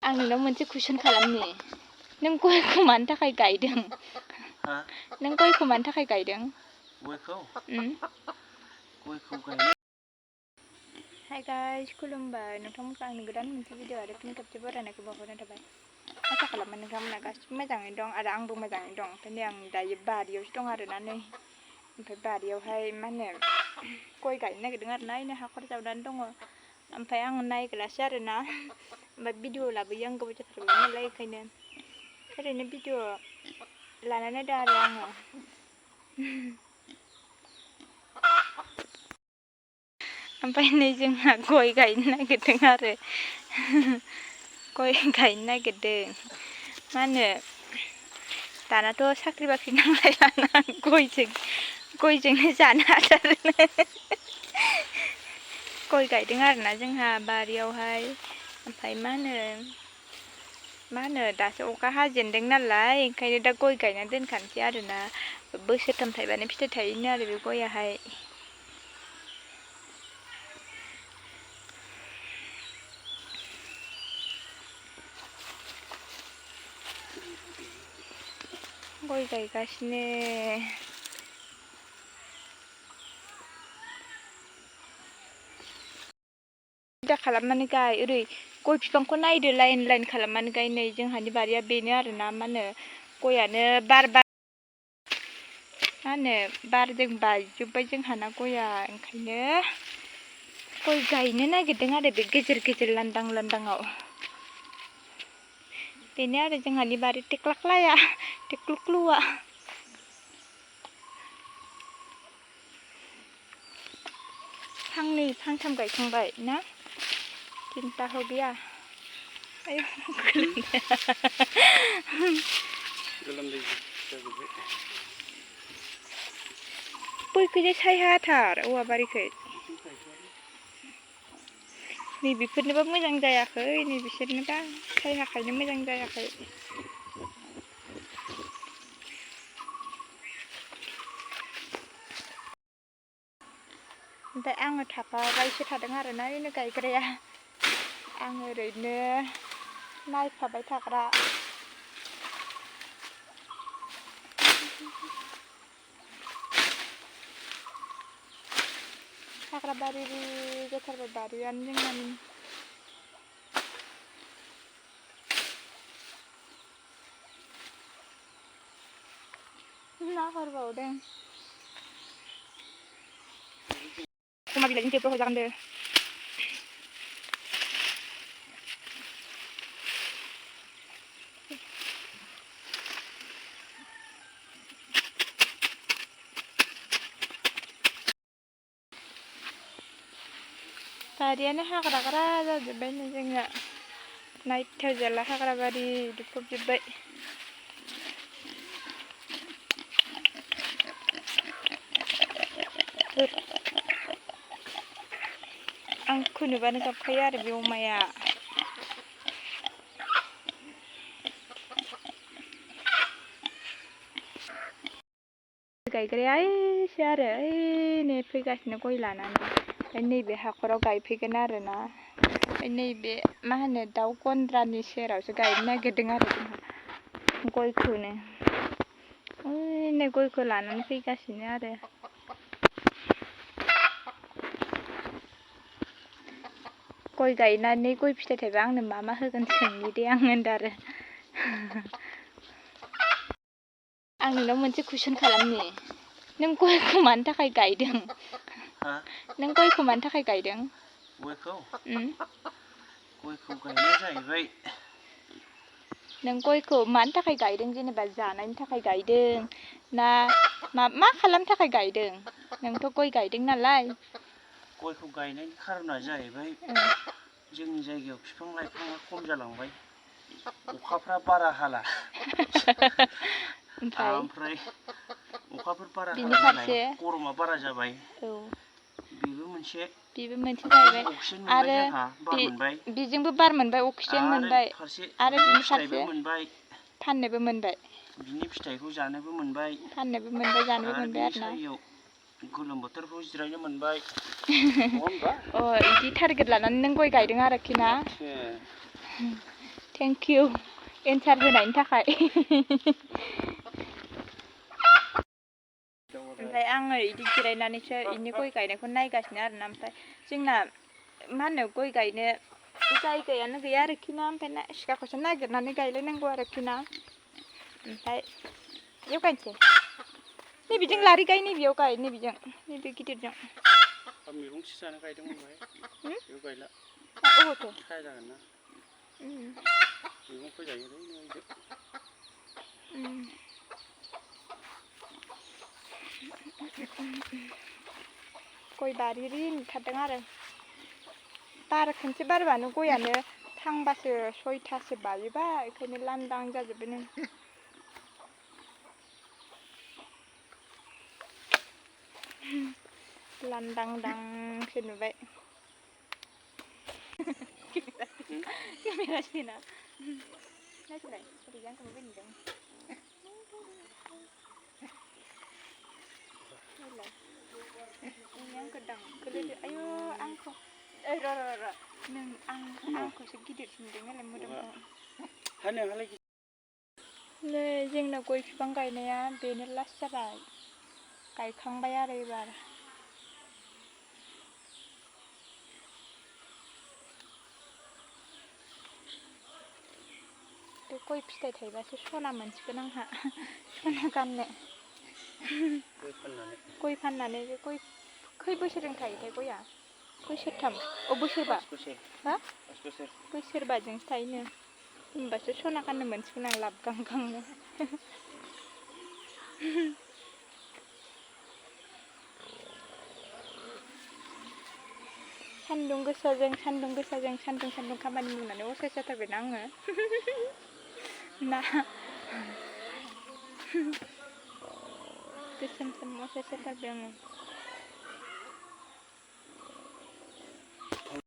आं नोंनाव मोनसे कुइसन खालामनि नों गयखौ मानि थाखाय गायदों? नों गयखौ मानि थाखाय गायदों? गयखौ गायनो। हाय गाइस, खुलुमबाय। नोंथांमोनखौ आंनि गोदान मोनसे भिडिअ आरो फिन खेबसे बरायनायखौ बावहरनाय थाबाय। आसा खालामो नोंथांमोना गासिबो मोजाङै दं आरो आंबो मोजाङै दं। ओंखायनो आं दायो बारियावसो दं आरोना नै। ओमफ्राय बारियावहाय मा होनो गय गायनो नागिरदों आरोना, इनो हाखर जावनानै दङ। ओमफ्राय आं नायग्रासो आरोना, ओमफ्राय भिडिअ लाबोयो आं गोबाव जाथारबाय नालाय, ओंखायनो ओरैनो भिडिअ लानानै नायदों आरो आङो। ओमफ्राय नै जोंहा गय गायनो नागिरदों आरो गय गायनो नागिरदों। मा होनो दानाथ' साख्रि बाख्रि नांलायलाना, गयजोंनो जानो हाथारो। गय गायदों आरोना जोंहा बारियावहाय। ओमफ्राय मा होनो दासो अखा हाजेनदों नालाय, ओंखायनो दा गय गायना दोनखानोसै आरोना। बोसोरथाम थायबानो फिथाइ थायोनो आरो बे गयाहाय। गय गायगासिनो। सिदा खालामनानै गाय, ओरै गय बिफांखौ नायदो, लाइन लाइन खालामनानै गाय। नै जोंहानि बारिया बेनो आरोना, मा होनो गयानो मा होनो बारजों बायजोब्बाय जोंहाना गया। ओंखायनो गय गायनो नागिरदों आरो बे गेजेर गेजेर लांदां लांदाङाव। बेनो आरो जोंहानि बारि टेक्लाक्लाया, टेक्लुक्लुआ। फांनै फांथाम गायखांबाय ना? चिन्ता हो गया। आयौ गोलोमदै जाजोब्बाय। बैखैजाय सायहाथार औवा बारिखै। नै बेफोरनोबा मोजां जायाखै, नै बिसोरनोबा सायहाखायनो मोजां जायाखै। ओमफ्राय आङो थाफाबायसो थादों आरोना, बेनो गायग्राया। आं ओरैनो नायफाबाय थाग्रा। हाग्रा बारि जाथारबाय बारियानो जोंहानि। नाहरबावदों। खमा बिलाइजों जेबो हरजागोन दे। बारियानो हाग्रा जाजोब्बाय नै जोंना। नायथावजाला हाग्रा बारि दुफबजोब्बाय। आंखौ नुबानो गाबखायो आरो बे अमाया। गायग्राया ओइसो आरो ओइनै फैगासिनो गय लानानै। ओमफ्राय नैबे हाखराव गायफैगोन आरोना। ओमफ्राय नैबे मा होनो दाउ गन्द्रानि सेरावसो गायनो नागिरदों आरो जोंहा गयखौनो। ओइनै गयखौ लानानै फैगासिनो आरो। गय गायनानै गय फिथाइ थाइबा आंनो मा मा होगोन सोंनि दे आं होनदों आरो। आं नोंनाव मोनसे कुइसन खालामनि नों गयखौ मानि थाखाय गायदों? नों गयखौ मानि थाखाय गायदों? गयखौ गायनाया जाहैबाय। नों गयखौ मानि थाखाय गायदों? जेनेबा जानायनि थाखाय गायदों ना मा खालामनो थाखाय गायदों? नोंथ' गय गायदों नालाय। गयखौ गायनायनि खारना जाहैबाय जोंनि जायगायाव बिफां लाइफाङा खम जालांबाय, अखाफ्रा बारा हाला। ओमफ्राय अखाफोर बारा हाला नालाय गरमा बारा जाबाय। बेबो मोनसे जाहैबाय। अक्सिजेन मोनबाय, जोंहा बार मोनबाय। बेजोंबो बार मोनबाय, अक्सिजेन मोनबाय आरो बिनि फिथाइबो मोनबाय, फाननोबो मोनबाय। बिनि फिथाइखौ जानोबो मोनबाय, फाननोबो मोनबाय, जानोबो मोनबाय बिनि आरोना। सायाव गोलोम बोथोरफ्राव जिरायनो मोनबाय। अ, बिदि टारगेट लानानै नों गय गायदों आरोखि ना? थेंक इउ एन्सार होनायनि थाखाय ओमफ्राय आङो इदि जिरायनानैसो इनि गय गायनायखौ नायगासिनो आरोना ओमफ्राय जोंना मा होनो गय गायनो जायगायानो गैया आरोखि ना ओमफ्राय सिखाखौसो नागिरनानै गायलायनांगौ आरोखि ना ओमफ्राय बेयाव गायनोसै नैबेजों लारि गाय नैबेयाव गाय नैबेजों नैबे गिदिरजों मैगं जानो गायदोंमोन बाहाय बेयाव गायला अबावथो साया जागोन ना मैगं फोजायो ओरैनो गय बारि नुथारदों आरो बार खनसे बारबानो गयानो थांबासो 6थासो बायोबा बेखायनो लांदां जाजोबबाय नों लांदांदांसो नुबाय केमेरा सेना नायसैलाय ओरैजाय आंखौ नुबाय नुदों नायलाय आंखौ दांखोलोदो आयु आंखौ र' नों आंखौसो गिदिरसिन नुदों नालाय मोदोमखौ नै जोंना गय बिफां गायनाया बेनो लास्ट जाबाय गायखांबाय आरो एबार बे गय फिथाइ थाइबासो सना मोनसिगोन आंहा सना गाननो गय फाननानै बे गय खै बोसोरजों थायोथाय गया बोसोरथाम बोसोरबा हा बोसोरबाजोंसो थायोनो होमबासो सना गाननो मोनसिगोन आं लाबगांगांनो सान्दुं गोसाजों सान्दुं खामानि मावनानै असाइस जाथारबायना आङो ना गोसोम असाइस जाथारबाय आङो